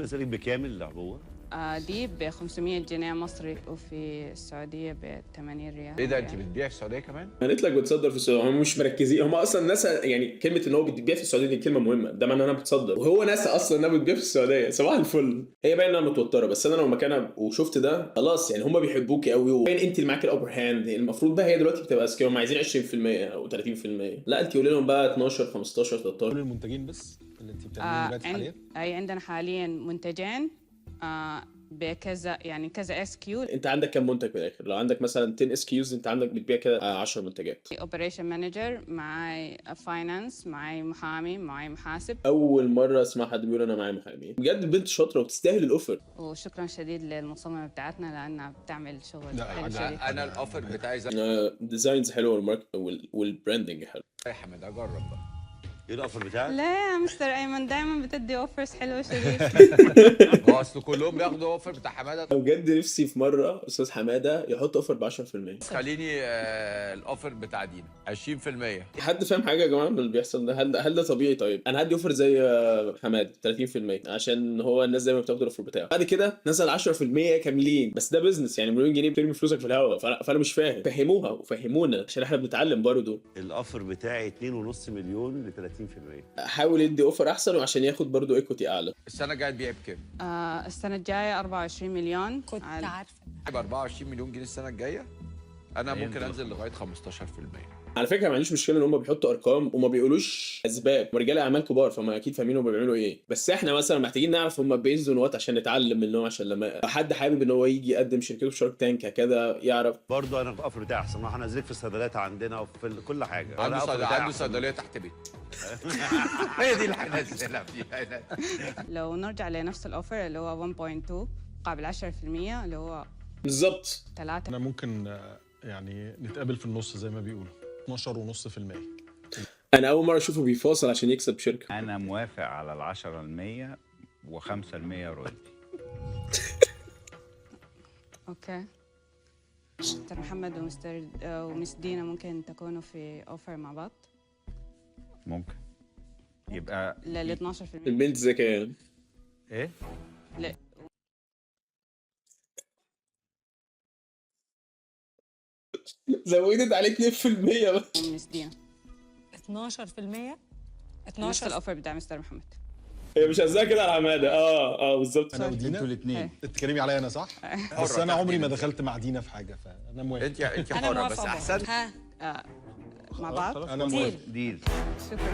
ممكن اسالك بكام العبوه؟ دي ب 500 جنيه مصري، وفي السعودية ب 80 ريال. ايه ده، انت بتبيع في السعودية كمان؟ قالت لك بتصدر في السعوديه، هم مش مركزين، هم اصلا ناس يعني كلمة ان هو بتبيع في السعودية دي كلمة مهمه، ده معناه انها بتصدر، وهو ناسي اصلا انها بتبيع في السعوديه. صباح الفل. هي باين انها متوتره، بس انا لو مكانها وشفت ده خلاص يعني هم بيحبوكي قوي، وباين انت اللي معاكي ال upper hand. المفروض بقى هي دلوقتي بتبقى اذكياء، هم عايزين 20% او 30%، لا انت قولي لهم بقى 12 15 13. كل المنتجين بس اللي انت بتعمليهم دلوقتي حاليا؟ اي، عندنا حاليا منتجين بكذا، يعني كذا SKU. انت عندك كام منتج في الاخر؟ لو عندك مثلا 10 SKUs، انت عندك بتبيع كده 10 منتجات. operation manager، معاي finance، معاي محامي، معاي محاسب. اول مرة اسمع حد بيقول انا معايا محامي. بجد البنت شاطرة وتستاهل ال offer. وشكرا شديد للمصممة بتاعتنا لأنها بتعمل شغل لا، حلو شديد. انا ال offer بتاعي زي designs حلوة وال mark وال branding حلو. حمد، اجرب بقى. ايه ال offer بتاعك؟ لا يا مستر ايمن، دايما بتدي offers حلوة شديد. هو اصل كلهم بياخدوا offer بتاع حماده. بجد نفسي في مرة استاذ حمادة يحط offer ب 10%. خليني ال offer بتاع دينا 20%. حد فاهم حاجة يا جماعة من اللي بيحصل ده؟ هل ده طبيعي؟ طيب انا هدي offer زي حمادة 30% عشان هو الناس دايما بتاخد ال offer بتاعه، بعد كده نزل 10% كاملين. بس ده business، يعني مليون جنيه بترمي فلوسك في الهواء. فأنا مش فاهم، فهموها وفهمونا عشان احنا بنتعلم برضه. ال offer بتاعي 2.5 مليون ل 30%. حاول يدي offer احسن وعشان ياخد برضه equity اعلى. السنة الجاية تبيع بكام؟ السنة الجاية 24 مليون. كنت عارفه. ب 24 مليون جنيه السنة الجاية، انا ممكن انزل لغاية 15%. على فكرة ما عنديش مشكلة ان هم بيحطوا ارقام وما بيقولوش اسباب، هم رجال اعمال كبار فما اكيد فاهمين هم بيعملوا ايه، بس احنا مثلا محتاجين نعرف هم based on what عشان نتعلم منهم، عشان لما حد حابب ان هو يجي يقدم شركته في Shark Tank هكذا يعرف. برضه انا ال offer بتاعي احسن، انا هنزلك في الصيدليات عندنا وفي كل حاجه. أنا عنده ال offer صيدلية بتاعي عنده أحسن. صيدلية تحت بيت، هي دي اللي هنزلها فيها. لو نرجع لنفس ال offer اللي هو 1.2 مقابل 10% اللي هو بالظبط. 3. انا ممكن يعني نتقابل في النص زي ما بيقولوا، 12.5%. انا اول مرة اشوفه بيفاصل عشان يكسب شركه. انا موافق على ال 10% و5% royalty. okay مستر محمد ومستر و Miss دينا، ممكن تكونوا في offer مع بعض؟ ممكن يبقى لل 12%. البنت ذكية. ايه؟ لا. زودت عليك 2% بس. و Miss دينا. 12%. نفس 12. ال offer بتاع مستر محمد. هي مش قصدها كده على حماده. اه بالظبط. انا ودينا. انتوا الاثنين. بتتكلمي عليا انا صح؟ بس انا عمري ما دخلت مع دينا في حاجه، فانا موافق. انت انا حره بس موافقة احسن. ها. مع بعض. انا موافق. deal. شكرا.